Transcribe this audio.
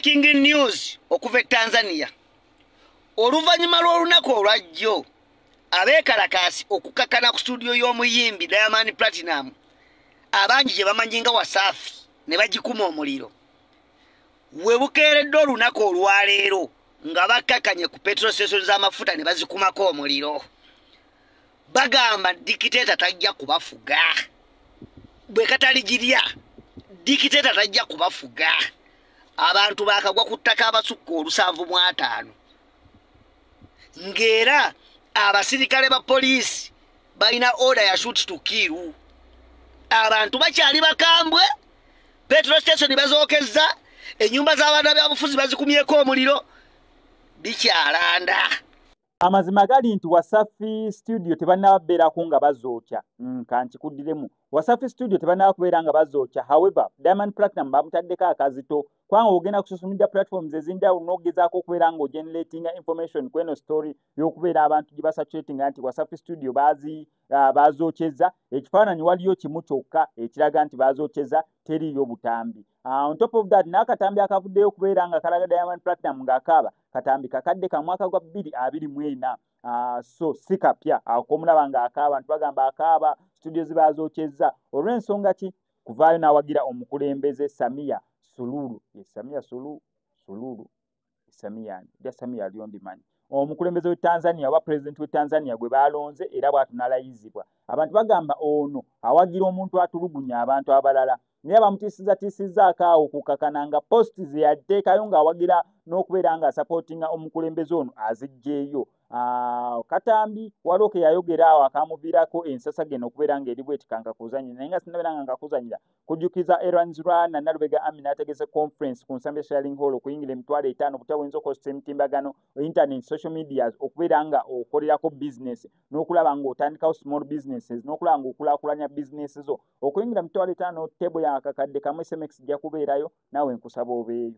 Breaking news okuva e Tanzania. Oluvannyuma lw'olunaku olwajjo abeekalakaasi okukakkana ku studio y'omuyimbi Diamond Platinum, abangi gye bamanyi nga Wasafi, ne bagikuma omuliro, we bukeeredde olunaku olwaleero nga bakkakanye ku petrol station z'amafuta ne bazikumako omuliro. Bagamba dictator tajja kubafuga, bwe kataligirya dictator tajja kubafuga. Abantu bakagwa ku ttaka abasukka 75, ng'era abasirikale ba poliisi balina order ya shoot to kill. Abantu bakyali bakambwe, petrol station bazookezza, ennyumba z'abaana byabufuzi bazikumyeko omuliro, bikyalanda. Amazima gali nti Wasafi Studio tebannababeerako nga bazookya. Kankikuddiremu, Wasafi Studio tebannaba kubeera nga bazookya. However, Diamond Platinum bamutaddeko akazito, kubanga ogenda ku social media platforms ez'enjawulo n'ogezaako okubeera nga ogeneratinga information ku eno story y'okubeera abantu gye basaturatinga nti Wasafi Studio bazookyeza. Ekifaananyi waliyo kimu kyokka ekiraga nti bazookyeza, teriiyo butambi. On top of that, n'akatambi akavuddeyo okubeera nga kalaga Diamond Platinum ng'akaaba, katambi kakadde ka mwaka gwa 2024. So si kapya akomulaba ng'akaaba. Nti bagamba akaaba studio zibazookyezza olw'ensonga ki? Kuvaayo n'awagira omukulembeze Samia Suluhu. Ye Samia Suluhu, Suluhu Samia, ja Samia aliyo ndimanyi, omukulembeze w'e Tanzania oba pulezidenti w'e Tanzania gwe balonze, era bw'atyo n'alayizibwa. Abantu bagamba ono awagira omuntu atulugunya abantu abalala, naye bamutiisizza awo kukakana nga post ze yateekayo ng'awagira n'okubeera ng'asupportinga omukulembeze ono aziggyeeyo. Katambi waliwo ke yayogera awo akamuviirako ensasa geno okubeera ng'eri bweti. Kankakuzanyira, naye nga sinnabeera nga nkakuzanyira, kujjukiza Erans Rana Nalubega Ami n'ategese conference ku Nsambya Sharing Hall, okuyingira 50,000. Butya buyinza okukozesa emitimbagano, internet, social medias okubeera nga okolerako business n'okulaba ng'otandikawo small businesses n'okulaba ng'okulaakulanya business zo? Okuyingira 50,000, table ya 1,000. SMX ijja kubeerayo, naawe nkusaba obeeyo.